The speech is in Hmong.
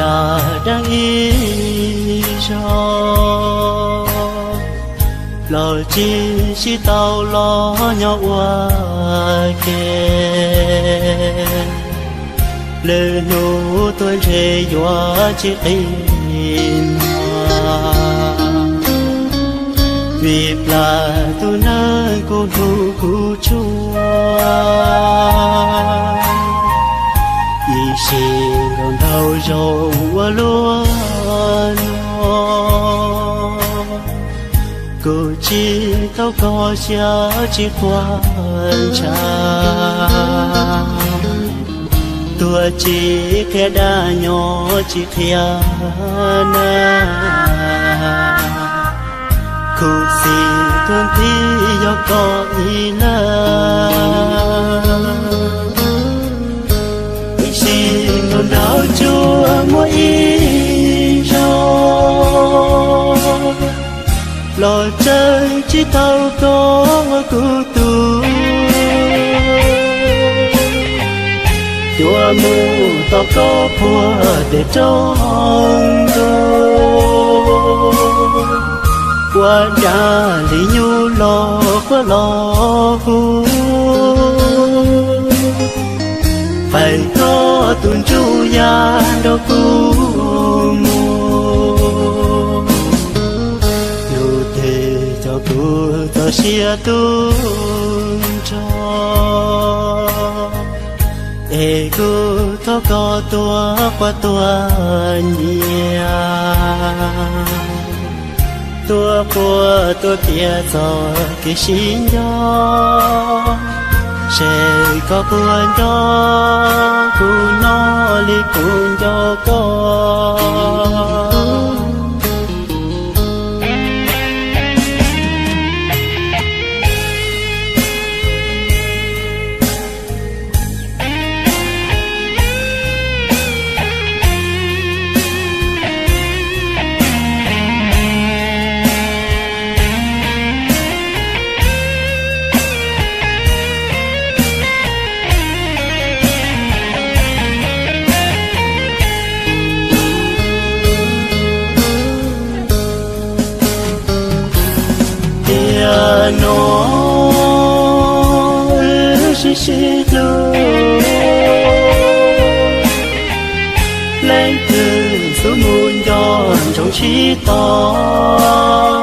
Yog dab ib zaug los tsis sib tau los nyob ua ke, lwm hnub tuaj ntshe yuav tsis qi muag. Vim plam tus neeg kuv hlub kuv tshua, ib sim nkaus ntau zaus ua luaj no, kuv tsis tau kho siab tsis quaj ntshav. Tuag tsis qhia dab, nyob tsis qhia nag, khuv xim tuag nthi yog koj ib leeg. Ib sim nkaus ntau zaus muaj ib zaug los tseem tsis tau koj ua kuv tug, yuav mus tom koj puag pem rooj ntuj, ua dab li nyuj los quaj los hu, faib koj tus ntsuj yam nrog kuv mus. Yus twb coj kuv txoj sia tu nrho, es kuv thov koj tuaj quaj tuaj nyiam, tuaj quaj tuaj piav txoj kev sib nco, seb koj puas nco kuv no li kuv nco koj. Tiam no wb sib sib hlub, leej twg xub mus nco ntsoov sib tos.